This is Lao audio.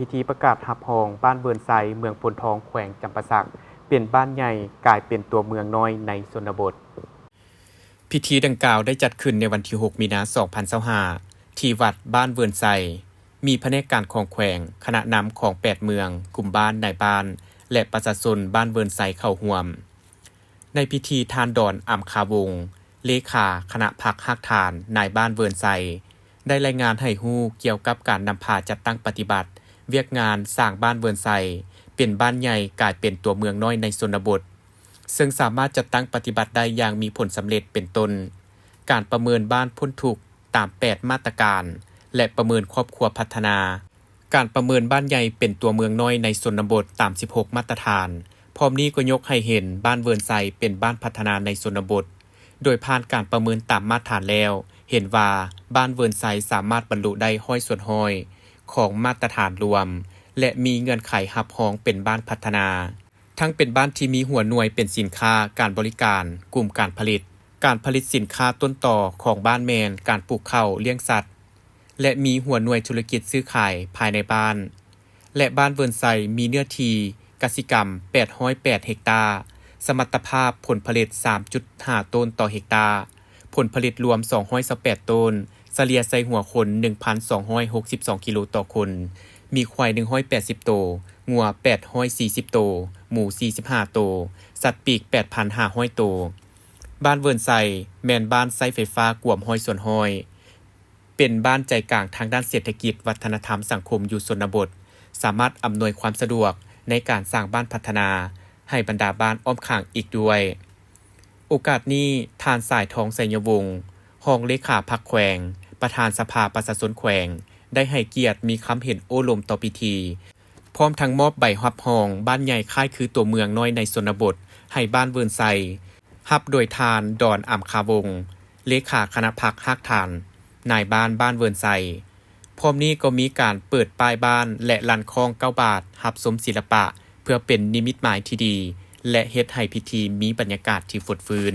ພິທີປະກາດຮັບຮອງບ້ານເວີນໄຊ ເມືອງໂພນທອງ ແຂວງຈຳປາສັກ ເປັນບ້ານໃຫຍ່ກາຍເປັນຕົວເມືອງນ້ອຍໃນຊົນນະບົດ. ພິທີດັ່ງກ່າວໄດ້ຈັດຂຶ້ນໃນວັນທີຫົກ ມີນາ ສອງພັນຊາວຫ້າ ທີ່ວັດບ້ານເວີນໄຊ, ມີພະແນກການຂອງແຂວງ, ຄະນະນຳຂອງແປດເມືອງ, ກຸ່ມບ້ານ, ນາຍບ້ານ ແລະ ປະຊາຊົນບ້ານເວີນໄຊເຂົ້າຮ່ວມ. ໃນພິທີ ທ່ານ ດອນ ອຳຄາວົງ ເລຂາຄະນະພັກຮາກຖານນາຍບ້ານເວີນໄຊ ໄດ້ລາຍງານໃຫ້ຮູ້ກ່ຽວກັບການນຳພາຈັດຕັ້ງປະຕິບັດວຽກງານສ້າງບ້ານເວີນໄຊເປັນບ້ານໃຫຍ່ກາຍເປັນຕົວເມືອງນ້ອຍໃນຊົນນະບົດ, ເຊິ່ງສາມາດຈັດຕັ້ງປະຕິບັດໄດ້ຢ່າງມີຜົນສຳເລັດ ເປັນຕົ້ນ ການປະເມີນບ້ານພົ້ນທຸກຕາມແປດມາດຕະການ ແລະ ປະເມີນຄອບຄົວພັດທະນາ, ການປະເມີນບ້ານໃຫຍ່ເປັນຕົວເມືອງນ້ອຍໃນຊົນນະບົດຕາມສິບຫົກມາດຕະຖານ. ພ້ອມນີ້ກໍຍົກໃຫ້ເຫັນບ້ານເວີນໄຊເປັນບ້ານພັດທະນາໃນຊົນນະບົດ, ໂດຍຜ່ານການປະເມີນຕາມມາດຖານແລ້ວ ເຫັນວ່າບ້ານເວີນໄຊສາມາດບັນລຸໄດ້ຮ້ອຍສ່ວນຮ້ອຍຂອງມາດຕະຖານລວມ ແລະ ມີເງື່ອນໄຂຮັບຮອງເປັນບ້ານພັດທະນາ, ທັງເປັນບ້ານທີ່ມີຫົວໜ່ວຍເປັນສິນຄ້າການບໍລິການ, ກຸ່ມການຜະລິດ, ການຜະລິດສິນຄ້າຕົ້ນຕໍຂອງບ້ານແມ່ນການປູກເຂົ້າ, ລ້ຽງສັດ ແລະ ມີຫົວໜ່ວຍທຸລະກິດຊື້ຂາຍພາຍໃນບ້ານ ແລະ ບ້ານເວີນໄຊມີເນື້ອທີ່ກະສິກຳແປດຮ້ອຍແປດເຮັກຕາ, ສະມັດຕະພາບຜົນຜະລິດສາມຈຸດຫ້າໂຕນຕໍ່ເຮັກຕາ, ຜົນຜະລິດລວມສອງຮ້ອຍຊາວແປດໂຕນ, ສະເລ່ຍໃສ່ຫົວຄົນໜຶ່ງພັນສອງຮ້ອຍຫົກສິບສອງກິໂລຕໍ່ຄົນ, ມີຄວາຍໜຶ່ງຮ້ອຍແປດສິບໂຕ, ງົວແປດຮ້ອຍສີ່ສິບໂຕ, ໝູສີ່ສິບຫ້າໂຕ, ສັດປີກແປດພັນຫ້າຮ້ອຍໂຕ. ບ້ານເວີນໄຊແມ່ນບ້ານໃຊ້ໄຟຟ້າກວມຮ້ອຍສ່ວນຮ້ອຍ. ເປັນບ້ານໃຈກາງທາງດ້ານເສດຖະກິດ, ວັດທະນະທຳ, ສັງຄົມຢູ່ຊົນນະບົດ, ສາມາດອຳນວຍຄວາມສະດວກໃນການສ້າງບ້ານພັດທະນາໃຫ້ບັນດາບ້ານອ້ອມຂ້າງອີກດ້ວຍ. ໂອກາດນີ້, ທ່ານ ສາຍທອງ ໄຊຍະວົງ ຮອງເລຂາພັກແຂວງ, ປະທານສະພາປະຊາຊົນແຂວງ ໄດ້ໃຫ້ກຽດມີຄຳເຫັນໂອ້ລົມຕໍ່ພິທີ, ພ້ອມທັງມອບໃບຮັບຮອງບ້ານໃຫຍ່ຄ້າຍຄືຕົວເມືອງນ້ອຍໃນຊົນນະບົດໃຫ້ບ້ານເວີນໄຊ, ຮັບໂດຍທ່ານ ດອນ ອຳຄາວົງ ເລຂາຄະນະພັກຮາກຖານນາຍບ້ານບ້ານເວີນໄຊ. ພ້ອມນີ້ກໍມີການເປີດປ້າຍບ້ານ ແລະ ລັ່ນຄ້ອງເກົ້າບາດ ຮັບຊົມສິລະປະ ເພື່ອເປັນນິມິດໝາຍທີ່ດີ ແລະ ເຮັດໃຫ້ພິທີມີບັນຍາກາດທີ່ຟົດຟື້ນ.